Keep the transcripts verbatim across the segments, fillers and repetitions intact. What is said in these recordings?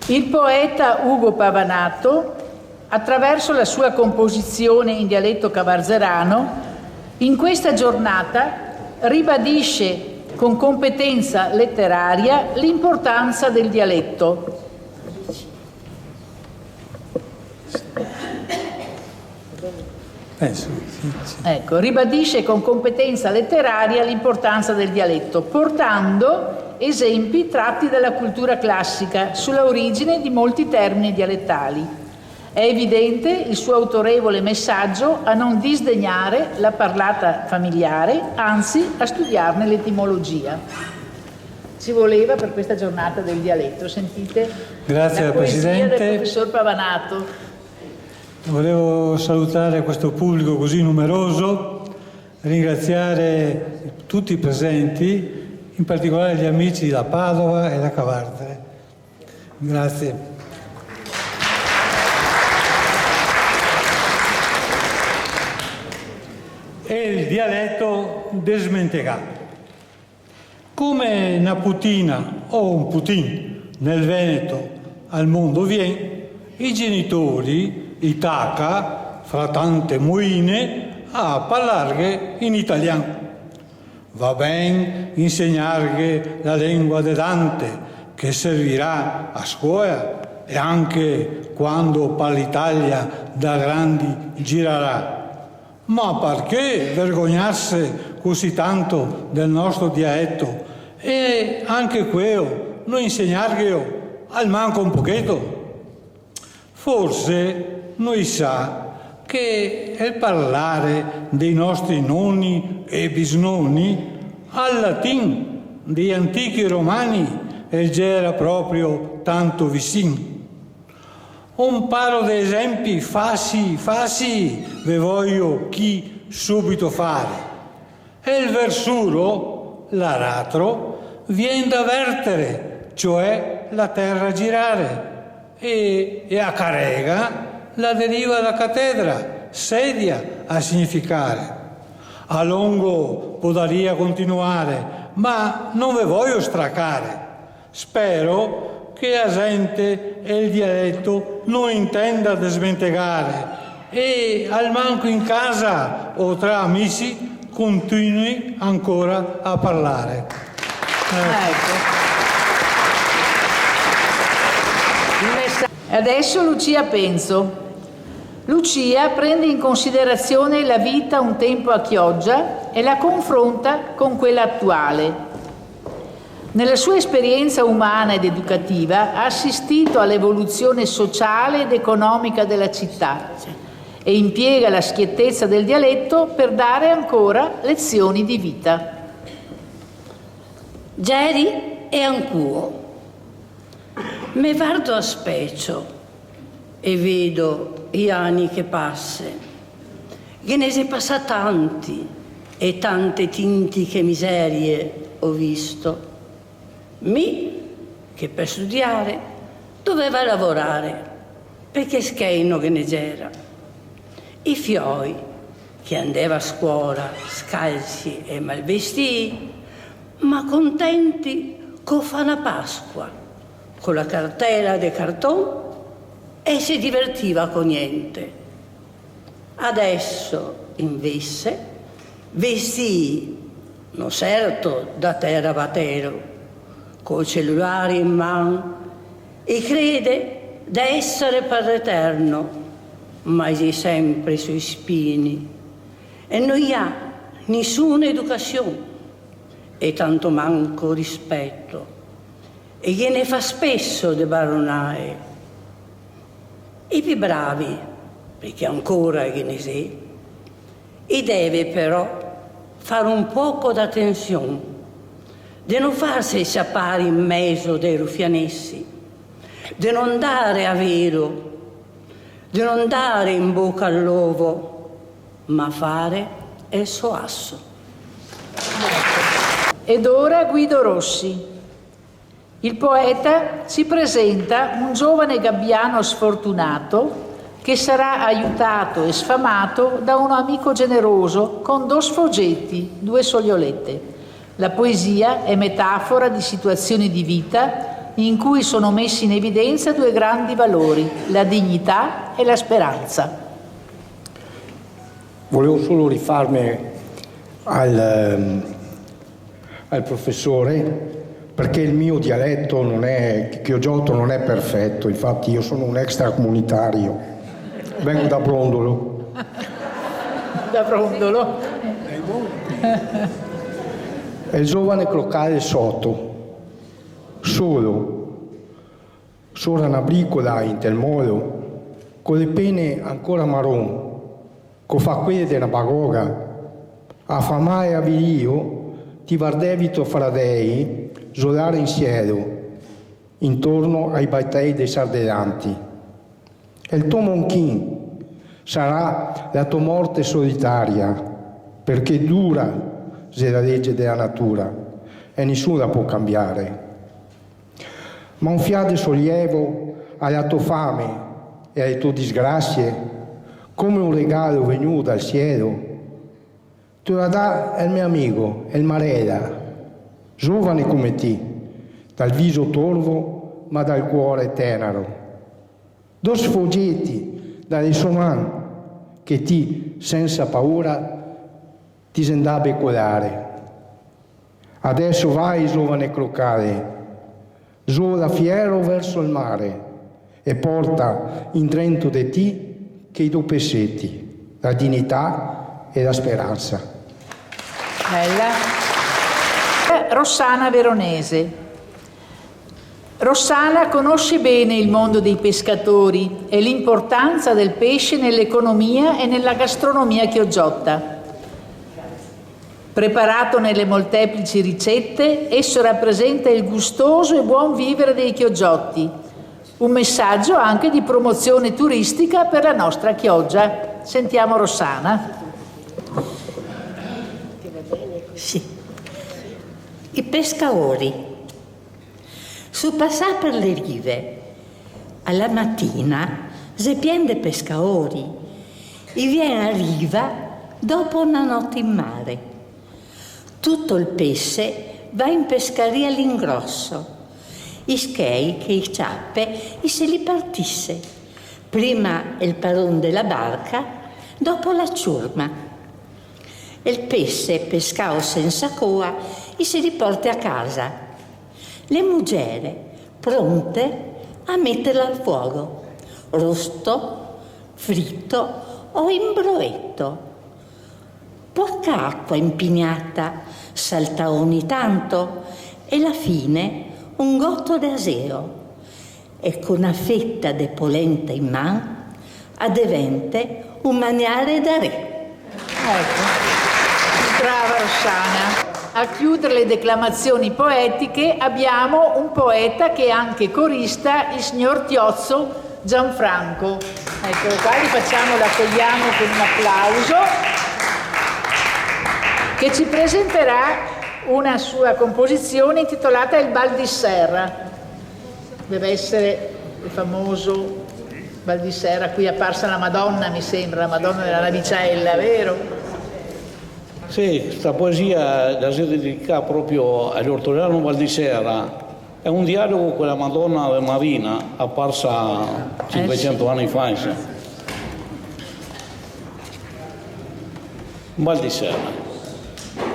Il poeta Ugo Pavanato, attraverso la sua composizione in dialetto cavarzerano, in questa giornata ribadisce con competenza letteraria l'importanza del dialetto. Penso, sì, sì. Ecco, ribadisce con competenza letteraria l'importanza del dialetto, portando esempi tratti dalla cultura classica sulla origine di molti termini dialettali. È evidente il suo autorevole messaggio a non disdegnare la parlata familiare, anzi a studiarne l'etimologia. Ci voleva per questa giornata del dialetto, sentite. Grazie, la poesia del Presidente. Professor Pavanato. Volevo salutare questo pubblico così numeroso, ringraziare tutti i presenti, in particolare gli amici da Padova e da Cavarzere. Grazie. E el dialeto desmentegà. Come na putina o un putin nel Veneto al mondo vien, i genitori i taca, fra tante moine, a parlarghe in italian. Va ben insegnarghe la lengua de Dante, che servirà a scola e anche quando par l'Italia da grandi girarà. Ma parché vergognarse così tanto del nostro dialetto e anche queo no insegnargheo almanco un pocheto? Forse no i sa che el parlare dei nostri noni e bisnoni al latin dei antichi romani el gera proprio tanto vicin. Un paro de esempi fasi, fasi, ve voio chi subito fare. El versuro, l'aratro, vien da vertere, cioè la terra girare, e, e a carega la deriva da catedra, sedia a significare. A longo podaria continuare, ma no ve voio stracare. Spero che a zente el dialeto no intenda desmentegare e almanco in casa o tra amisi continui ancora a parlare. Ecco. Adesso Lucia Penzo. Lucia prende in considerazione la vita un tempo a Chioggia e la confronta con quella attuale. Nella sua esperienza umana ed educativa ha assistito all'evoluzione sociale ed economica della città e impiega la schiettezza del dialetto per dare ancora lezioni di vita. Geri e ancuo. Me vardo a specio e vedo i ani che pase. Ghe ne xe pasà tanti e tante tintiche miserie ho visto. Mi, che per studiare doveva lavorare, perché schei no ghe ne gera. I fioi, che andeva a scuola scalzi e malvestì, ma contenti co fa na Pasqua, co la cartela de carton e se divertiva co niente. Adesso, invese, vestì, no certo da tera batero, col celulare in man, e crede da essere Padre Eterno, ma i xe sempre sui spini, e no i ha nisuna educasion, e tanto manco rispeto, e ghe ne fa spesso de baronae. I pi bravi, perché ancora ghe ne xe, i deve però fare un poco d'atension, de no farse ciapare in mezo dei rufianesi, de no ndare a velo, de no ndare in boca al lovo, ma fare el so aso. Ed ora Guido Rossi. Il poeta ci presenta un giovane gabbiano sfortunato che sarà aiutato e sfamato da un amico generoso con dos fogetti, due sogliolette. La poesia è metafora di situazioni di vita in cui sono messi in evidenza due grandi valori, la dignità e la speranza. Volevo solo rifarmi al, ehm, al professore, perché il mio dialetto non è, chiogioto non è perfetto, infatti io sono un extracomunitario, vengo da Brondolo. Da Brondolo. E el giovane crocare soto, solo, sora na bricola inte el molo, co le pene ancora maron, co fa quele de na bagoga, afamà e avilìo, ti vardevi to fradei zolar in sielo, intorno ai batei dei sardelanti. E el to monchin sarà la to morte solitaria, perché dura xe la lege dela natura e nisun la pol cambiare. Ma un fià de solievo a la to fame e a le to disgrasie, come un regalo vegnù dal sielo, te lo dà el me amigo, el Marela, zovane come ti, dal viso torvo, ma dal cuore tenero. Do sfogeti da le so man che ti, sensa paura, ti xe ndà a becolare. Adeso vai, zovane crocare, zola fiero verso el mare e porta indrento de ti chei do peseti, la dignità e la speransa. Bella. Rossana Veronese. Rossana conosce bene il mondo dei pescatori e l'importanza del pesce nell'economia e nella gastronomia chioggiotta. Preparato nelle molteplici ricette, esso rappresenta il gustoso e buon vivere dei chioggiotti, un messaggio anche di promozione turistica per la nostra Chioggia. Sentiamo Rossana. Sì. I pescaori. Su pasà per le rive, a la matina, xe pien de pescaori, i vien a riva dopo na note in mare. Tuto el pese va in pescaria a l'ingroso, i schei che i ciape i se li partise, prima el paron de la barca, dopo la ciurma. El pese pescao sensa coa i se li porte a casa. Le mugere pronte a meterlo al fuogo, rosto, frito o in broeto. Poca acqua impignata, saltà ogni tanto e la fine un goto de aseo. E co na feta de polenta in man, a devente un magnare da re. Ecco, brava Rossana. A chiudere le declamazioni poetiche abbiamo un poeta che è anche corista, il signor Tiozzo Gianfranco. Eccolo qua, gli facciamo, l'accogliamo con un applauso, che ci presenterà una sua composizione intitolata Il Bal di Serra. Deve essere il famoso Bal di Serra, qui è apparsa la Madonna, mi sembra, la Madonna della Navicella, vero? Sì, sta poesia la si dedica proprio all'ortolano Bal di Serra. È un dialogo con la Madonna Ave Marina, apparsa cinquecento anni fa, insomma. Bal di Serra.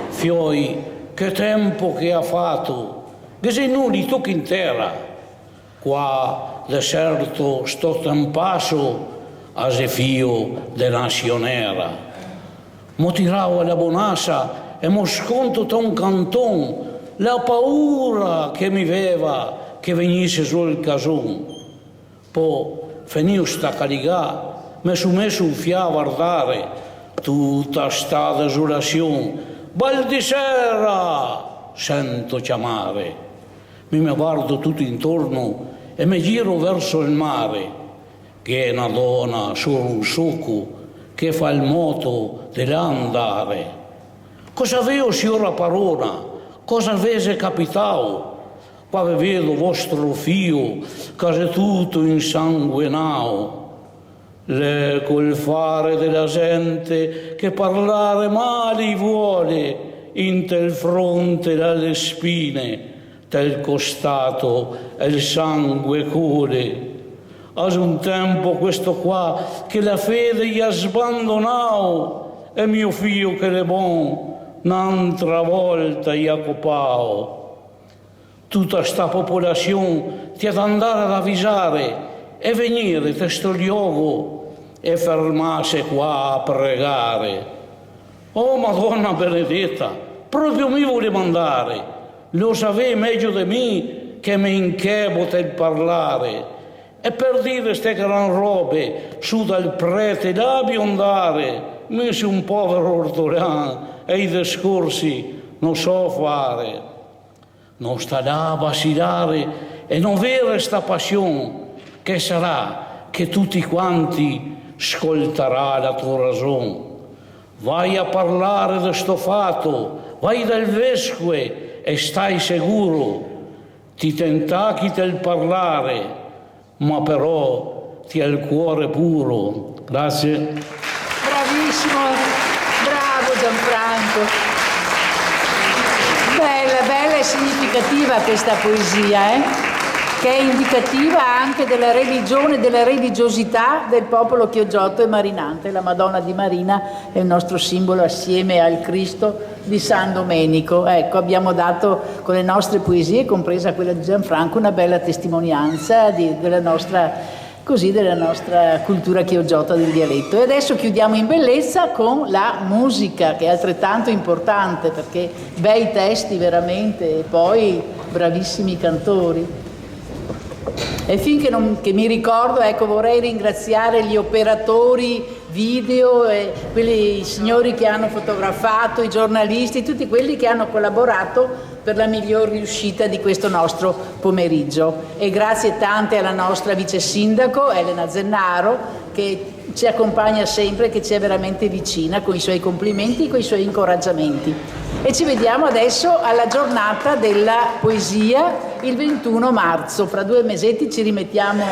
Fioi, che tempo che ha fato! Ghe xe nudi tuti in tera, qua deserto sto tempaso, a xe fio de na sionera. Mo tiravo la bonasa e mo sconto ta un canton, la paura che mi veva che vegnise zo el cason. Po, fenìo sta carigà, me so meso un fià a vardare tuta sta desolasion. Bal di Serra! Sento ciamare. Mi me vardo tuto intorno e me giro verso el mare. Gh'è na dona sora un soco che fa el moto de là andare. Cosa veo, siora parona? Cosa ve xe capitao? Qua ve vedo vostro fio, che xe tuto insanguenao. L'è col fare de la zente che parlare male i vuole, inte el fronte la le spine, tel costato e el sangue cole. A xe un tempo questo qua che la fede i à sbandonao, e mio fio che l'è bon, n'antra volta i à copao. Tuta sta popolasion ti à da ndare ad avisare e vegnire te sto liogo e fermarse qua a pregare. Oh Madona benedeta, proprio mi volevo andare, lo savè mejo de mi che me inchebo tel parlare. E per dire ste gran robe su dal prete là biondare, mi so un povero ortolan e i discorsi no so fare. No sta là a vacilare e no vere sta pasion, che sarà che tuti quanti scoltarà la to rason. Vai a parlare de sto fato, vai dal vescoe e stai seguro, ti te ntachi tel parlare, ma però ti à el cuore puro. Grazie. Bravissimo, bravo Gianfranco. Bella, bella e significativa questa poesia, eh? Che è indicativa anche della religione, della religiosità del popolo chioggiotto e marinante. La Madonna di Marina è il nostro simbolo assieme al Cristo di San Domenico. Ecco, abbiamo dato con le nostre poesie, compresa quella di Gianfranco, una bella testimonianza di, della nostra, così, della nostra cultura chioggiota del dialetto. E adesso chiudiamo in bellezza con la musica, che è altrettanto importante, perché bei testi veramente, e poi bravissimi cantori. E finché non, che mi ricordo, ecco, vorrei ringraziare gli operatori video, e quelli, i signori che hanno fotografato, i giornalisti, tutti quelli che hanno collaborato per la miglior riuscita di questo nostro pomeriggio. E grazie tante alla nostra vice sindaco Elena Zennaro, che ci accompagna sempre, che ci è veramente vicina con i suoi complimenti, con i suoi incoraggiamenti. E ci vediamo adesso alla giornata della poesia, il ventuno marzo. Fra due mesetti ci rimettiamo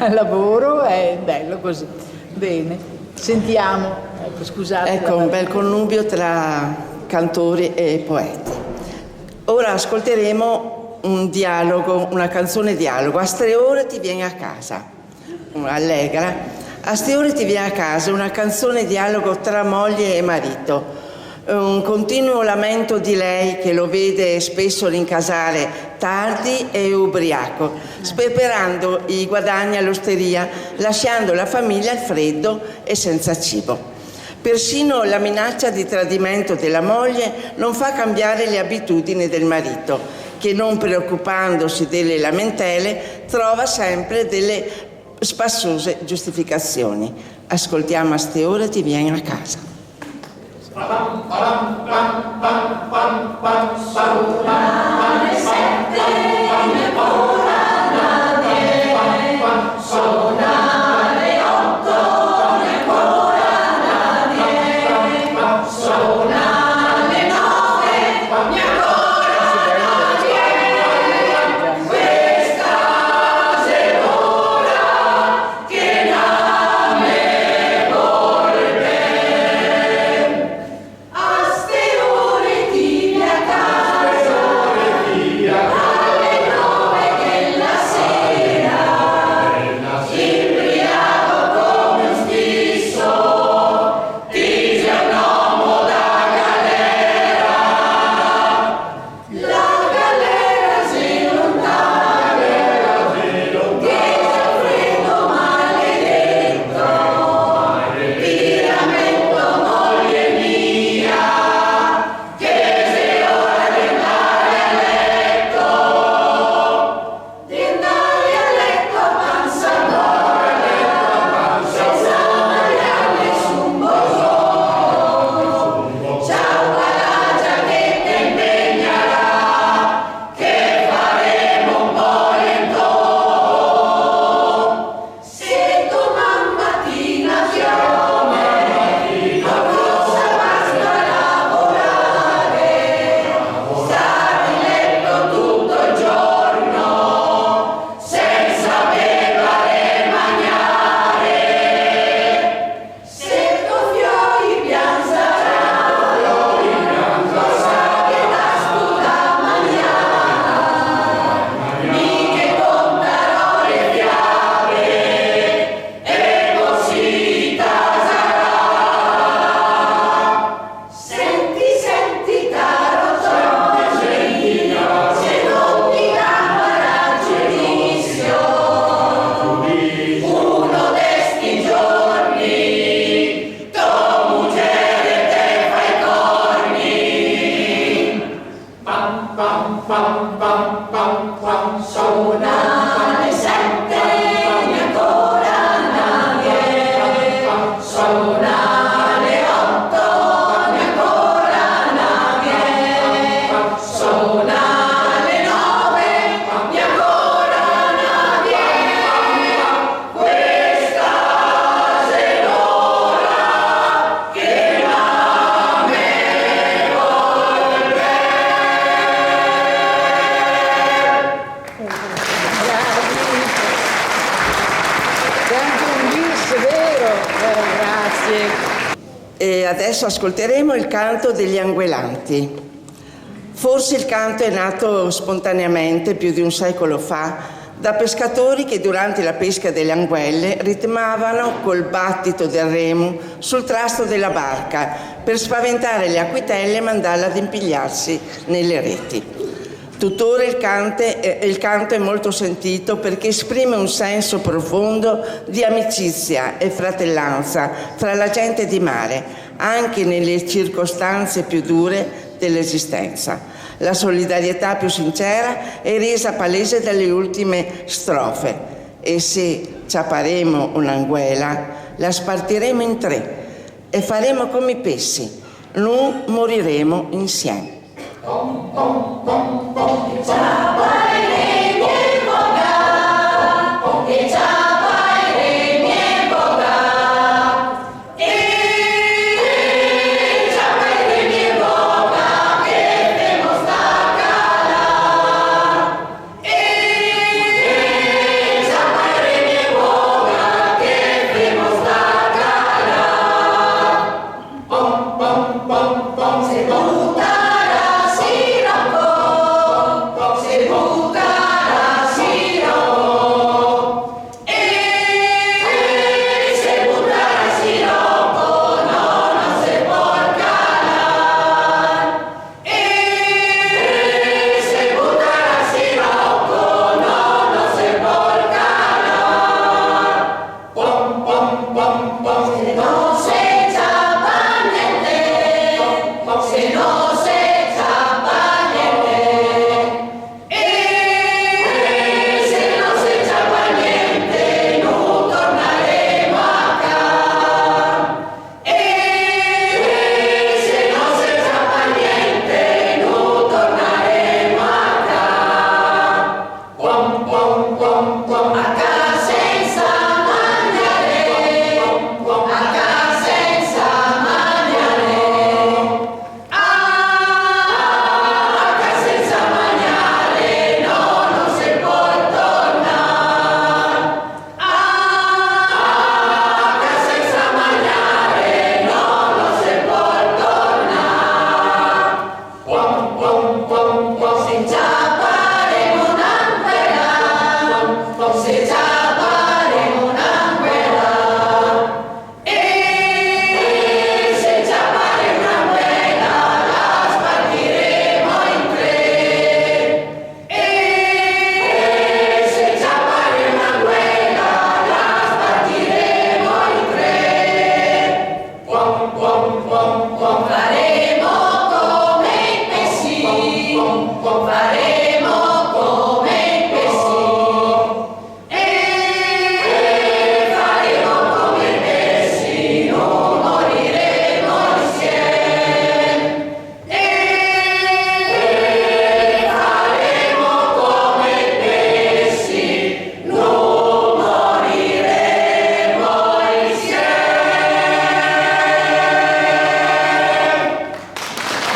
al lavoro, è bello così. Bene, sentiamo. Ecco, scusate. Ecco, un bel connubio tra cantori e poeti. Ora ascolteremo un dialogo, una canzone dialogo, A ste ore ti vien a casa, allegra. A ste ore ti vien a casa, una canzone dialogo tra moglie e marito. Un continuo lamento di lei che lo vede spesso rincasare tardi e ubriaco, sperperando i guadagni all'osteria, lasciando la famiglia al freddo e senza cibo. Persino la minaccia di tradimento della moglie non fa cambiare le abitudini del marito, che, non preoccupandosi delle lamentele, trova sempre delle spassose giustificazioni. Ascoltiamo A ste ore ti vien a casa. Eh, grazie. E adesso ascolteremo il canto degli anguelanti. Forse il canto è nato spontaneamente più di un secolo fa da pescatori che durante la pesca delle anguelle ritmavano col battito del remo sul trasto della barca per spaventare le acquitelle e mandarle ad impigliarsi nelle reti. Tuttora il cante-, eh, il canto è molto sentito perché esprime un senso profondo di amicizia e fratellanza tra la gente di mare, anche nelle circostanze più dure dell'esistenza. La solidarietà più sincera è resa palese dalle ultime strofe: "E se ciaparemo un'anguela, la spartiremo in tre e faremo come i pesi, nu moriremo insiem."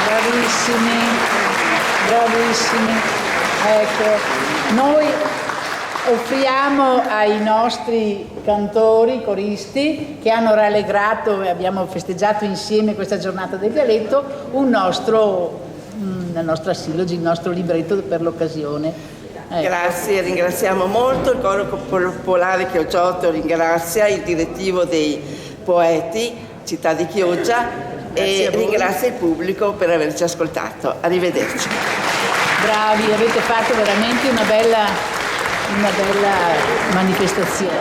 Bravissimi, bravissimi. Ecco, noi offriamo ai nostri cantori, coristi, che hanno rallegrato e abbiamo festeggiato insieme questa giornata del dialetto, un nostro, mm, la nostra sillogy, il nostro libretto per l'occasione. Ecco. Grazie, ringraziamo molto il Coro Popolare Chioggiotto, ringrazia il direttivo dei poeti, Città di Chioggia, e ringrazia il pubblico per averci ascoltato. Arrivederci. Bravi, avete fatto veramente una bella, una bella manifestazione.